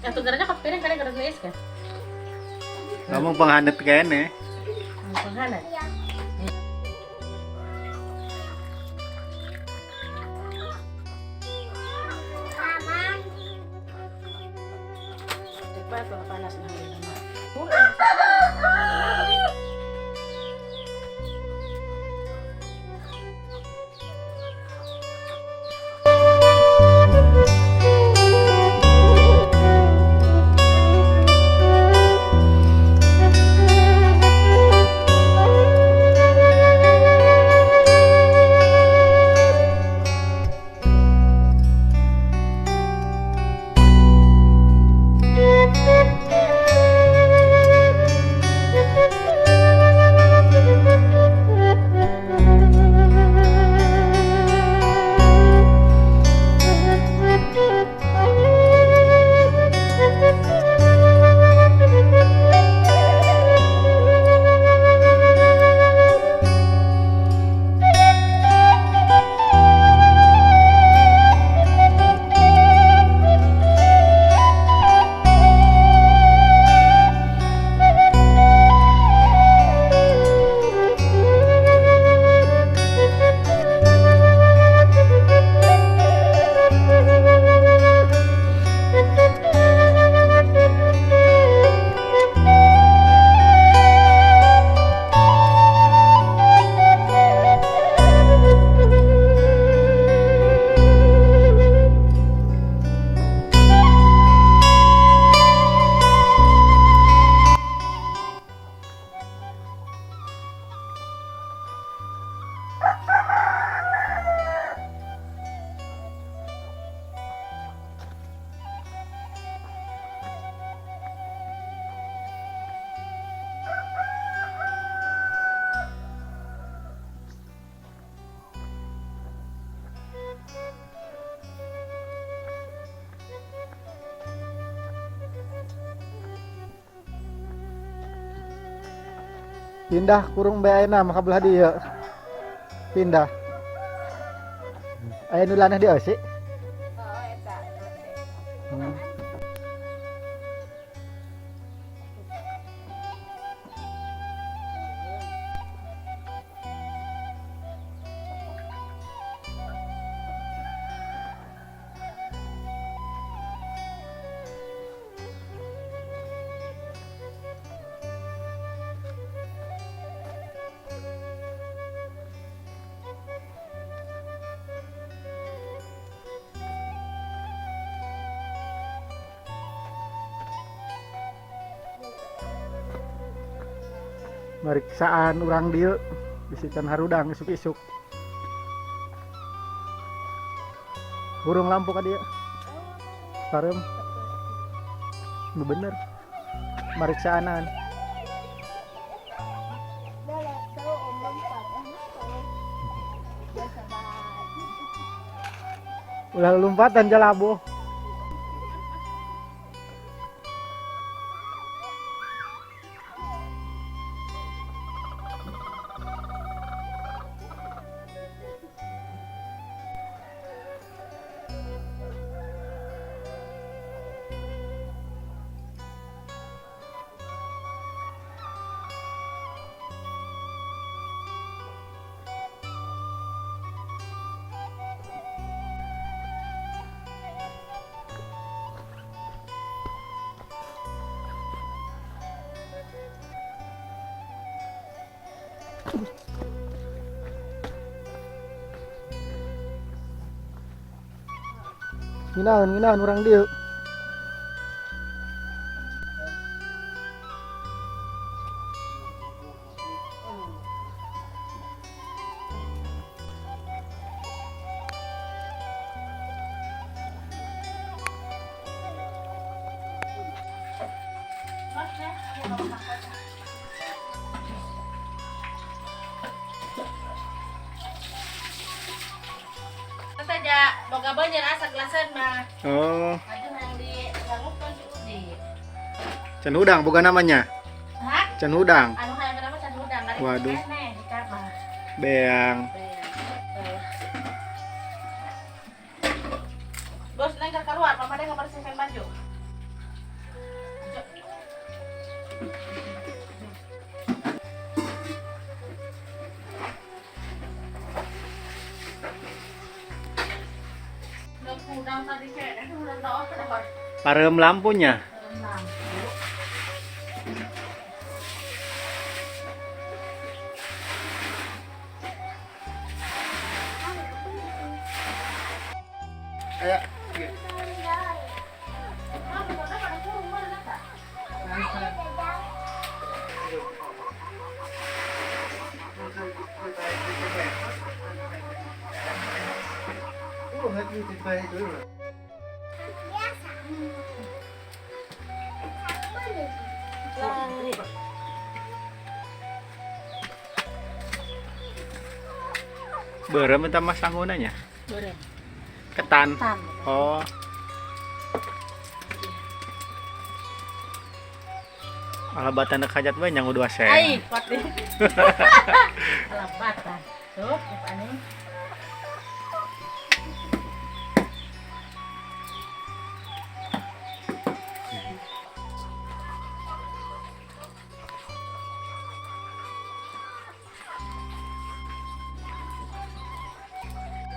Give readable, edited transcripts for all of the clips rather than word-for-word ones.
Atuh garanya ka piring kali gara geus kan. Ngomong panghanet kene. Panghanet. Cepat kalau panas nah. Pindah kurung bae ayeuna maka belah dieu. Pindah. Aya nu lanah di eusi? Oh, eta. Mariksaan urang dieu bisi can harudang isuk-isuk. Burung lampu ka dieu. Pareum. Nu bener. Mariksaanan. Ulah lompatan jalabuh. Nginaon, nginaon urang dieu. Saja boga banyak asa gelasan mah. Oh. Aduh yang disanggupkeun si Udi. Can hudang boga namanya. Hah? Can hudang. Anu hayang kenapa can hudang? Waduh. Keneh di kamar. Beang. Beang. Bos, neng keluar, mama deh ngebersihkan baju. Ke gudang tadi kayaknya udah tahu apa. Parem lampunya. Lampu. Ayo. Beureum eta mah sangunanya. Beureum. Ketan. Ketan. Oh. Alabatan hajat we nyangu 2 sen. Ai, pati. Alabatan. Tuh, apa nih?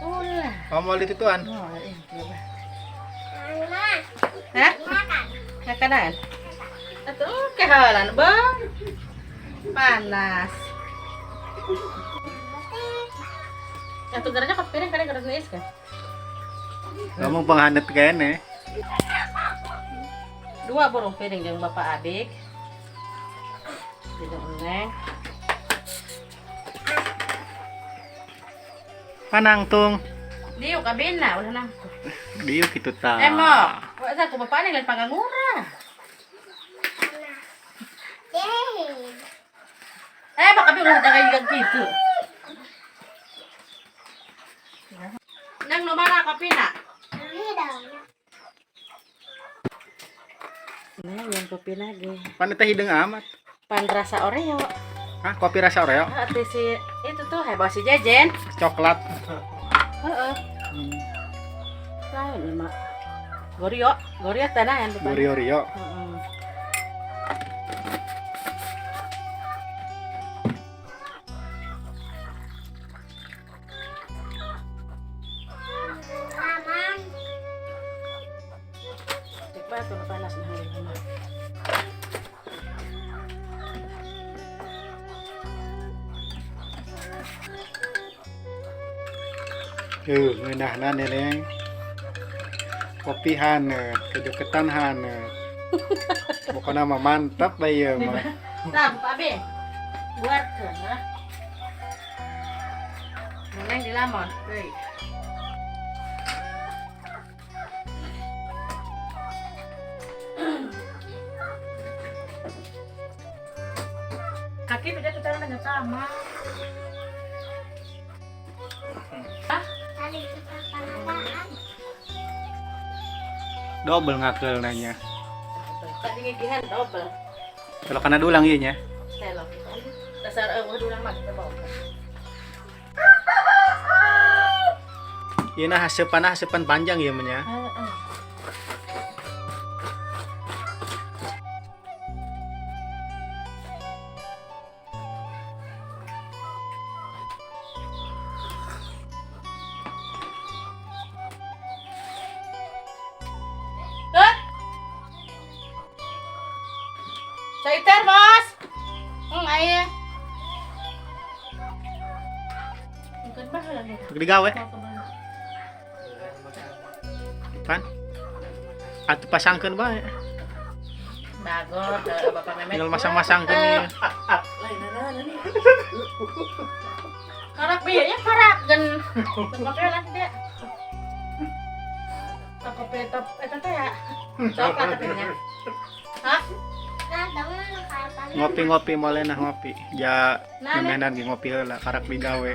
Ulah. Oh, mau ditutuan. Oh, Hah? Makanan? Atuh, kehalan, Bang. Panas. Atuh garanya ke piring kadang garanya is kan? Ngomong penghanet kene. Dua burung piring yang Bapak adik. Jeung Neng. Panangtung. Diuk abina ulah nangtung. Diuk kitu ta. Emok, wah aku bapak nih lain pangangura. Eh, bak abi ulah jaga juga gitu. Nang no mana kopi nak? Neng yang kopi lagi. Pan teh hideung amat. Pan rasa Oreo. Hah, kopi rasa Oreo? Hati si itu tuh heboh si Jejen. Coklat. Heeh. Lain mak. Gorio, gorio tanah yang depan. Gorio Rio. Heeh. Cepat tuh panas nah hari ini. Ngeunahna neneng. Kopi haneut, kejoketan haneut. Pokoknya mah mantap bae ieu mah. Nah, Bapak Abe. Buat ke, nah. Neng di lamon, deui. Kaki beda kita dengan sama. Double ngakeul nanya. Tadi ngigihan double. Kalau kana dulang ieu nya. Selok. Dasar eueuh dulang mah kita bawa. Ieu na haseupan haseupan panjang ieu mah nya. Heeh. Hah? Cai termos. Ayah. Mungkin bah lah. Digawe. Pan. Atuh pasangkeun bae. Bagor, Bapak Memet. Tinggal masang-masangkeun ieu. Karak biaya karak gen. Kopi lah dia. Kopi top eta teh ya. Coklat tapi nya. Hah? Ngopi-ngopi molenah ngopi. Ja Nah, memenan ge ngopi heula karak digawe.